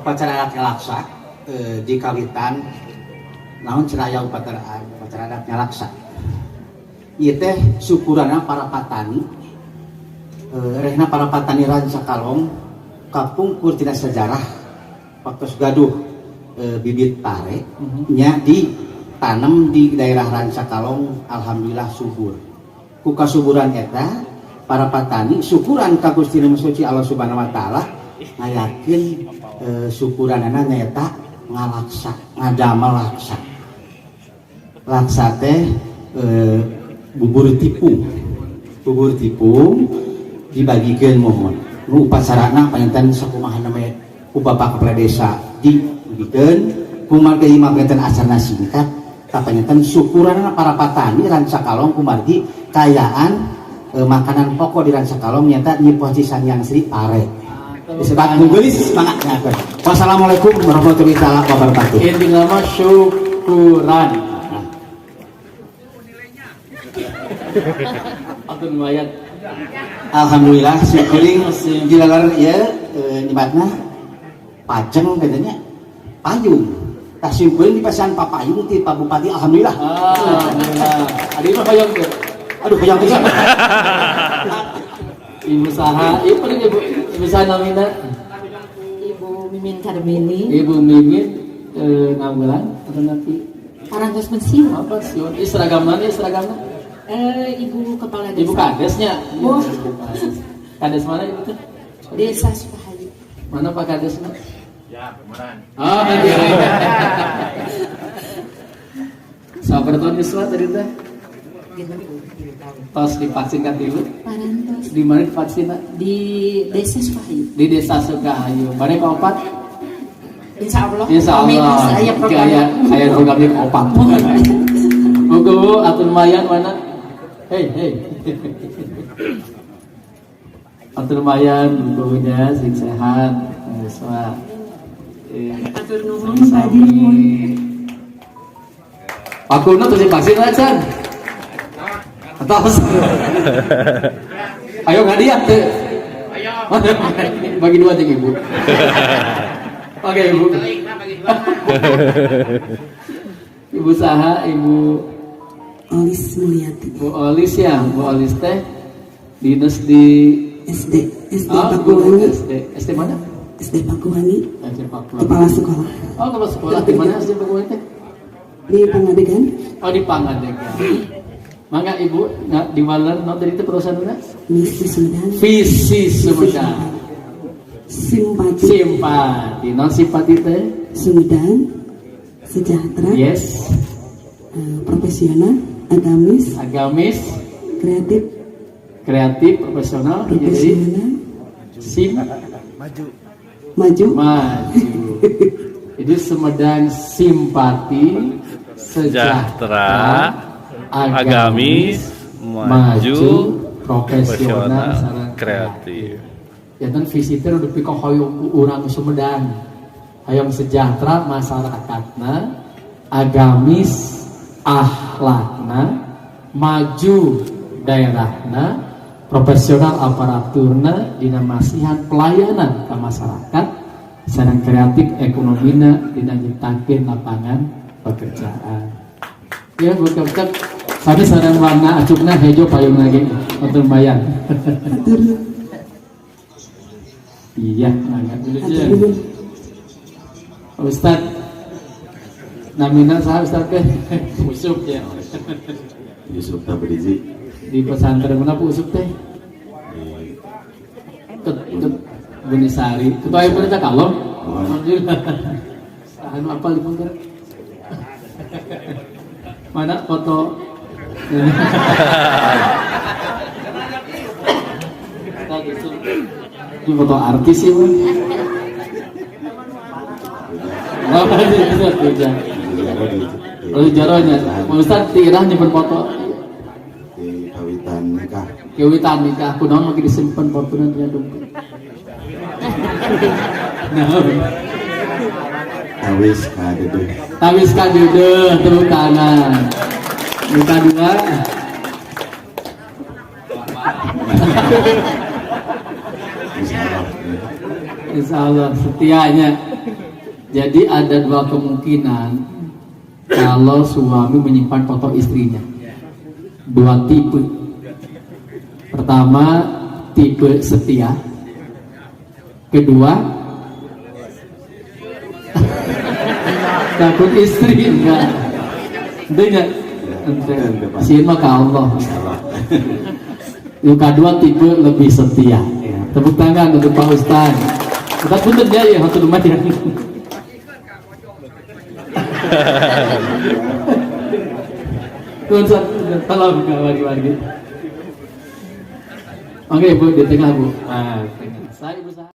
Upacara adat laksa di kawitan naon cenah aya upacara adat laksa. Ieu teh syukuranna para patani, rehna para patani Rancakalong kapungkur tina sejarah waktu gaduh bibit pare nya ditanam di daerah Rancakalong, alhamdulillah subur. Ku kasuburan eta para patani syukuran ka Gusti Nu Suci Allah Subhanahu wa taala, ngayakeun syukuranana nyaeta ngalaksa, ngadamel laksa. Laksa teh bubur tipung, bubur tipung dibagikeun. Mohon nu upacarana panginten sakumaha namanya ku bapak kepala desa dibagikeun kumargi mah panginten acarana singkat, panginten syukuran para petani Rancakalong kumargi kayaan makanan pokok di Rancakalong nyata Nyi Poci Sangyang Sri pare. Disebut nu geulis semangat. Wassalamualaikum warahmatullahi taala wabarakatuh. Intinya mah syukuran. Nah. Atau lumayan. Alhamdulillah syukuring dilalar ya nyebatna pajeng katanya payung. Tah syukuring di pasihan papayung ti Pak Bupati, alhamdulillah. Alhamdulillah. Adi mah hoyong teu? Aduh, hoyong pisan. Ibu saha? Ibu paling ibu. Ibu saha namina? Ibu Mimin Karmini. Ibu Mimin nganggulan atau nanti? Parantos pensiun. Apa pensiun? Ih, seragam mana ya seragamnya? Ibu kepala desa. Ibu kadesnya. Oh. Ibu kades. Kades mana ibu tuh? Desa Sukahayu. Mana Pak Kadesnya? Ya, kemarin. Oh, iya. Sabar tahun yuswa tadi teh? Tos divaksin kan tilu? Parantos. Di mana divaksin? Di Desa Sukahayu. Di Desa Sukahayu. Mana Pak Opat? Insya Allah. Insya Allah. Saya program. Kayak kayak programnya ke opat. Buku atau lumayan mana? Hei, hei. Atau lumayan bukunya sing sehat. Semua. Atur nuhun Pak Haji. Pak Kuno tuh divaksin aja. Atau ayo hadiah tuh. Bagi dua aja ibu. Oke ibu. Ibu saha, Ibu Olis Mulyati. Bu Olis ya, Bu Olis teh dinas di SD SD Oh, guru Pakuwangi. SD. SD mana? SD Pakuwangi. SD Pakuwangi. Kepala sekolah. Oh, kepala sekolah di mana SD Pakuwangi teh? Di Pangadegan. Oh, di Pangadegan. Mangga Ibu, nggak di Waler, no tadi itu perusahaan Misi Sumedang. Visi Sumedang. Simpati. Simpati, non simpati teh? Sumedang sejahtera. Yes. Profesional, agamis, Agamis, kreatif, kreatif, profesional, jadi profesional, sim, maju, maju. Jadi Sumedang simpati, sejahtera, agamis, maju, profesional, sareng kreatif. Ya kan visi teh udah pika hoyong ku urang Sumedang. Hoyong sejahtera masyarakatna, agamis akhlakna, maju daerahna, profesional aparaturna dina masihan pelayanan ke masyarakat, sareng kreatif ekonomina dina nyiptakeun lapangan pekerjaan. Ya, Bu Kepcep, sami sareng warna acukna hejo payung lagi untuk lumayan. Atur. Iya, mangga dulu. Atur dulu. Ustad, namina saha Ustad teh? Usup ya. Yusuf Tabrizi. Di pesantren mana Bu Usup teh? Di Ke Bunisari. Ketua Ibu Nita Kalong. Alhamdulillah. Anu apa di punter? Mana foto? Ustad Yusuf. Ini foto artis sih, Bu. Oh, itu hujan. Oh, jaronya. Ustaz tirah nyimpen foto. Di kawitan nikah. Kawitan nikah kunaon lagi disimpen fotona dina dompet? Nah, Tawis kadeudeung. Tawis kadeudeung, tepuk tangan. Muka dua. Insya Allah. Insya Allah setianya. Jadi ada dua kemungkinan kalau suami menyimpan foto istrinya. Dua tipe. Pertama, tipe setia. Kedua, takut istri enggak. Enggak. Sieun mah ka Allah. Yang kedua tipe lebih setia. Tepuk tangan untuk Pak Ustaz. Kita punten ya, ya, satu lumayan. Tuhan, tolong wargi-wargi. Oke, Ibu di tengah, Bu. Nah, tengah. Saya Ibu.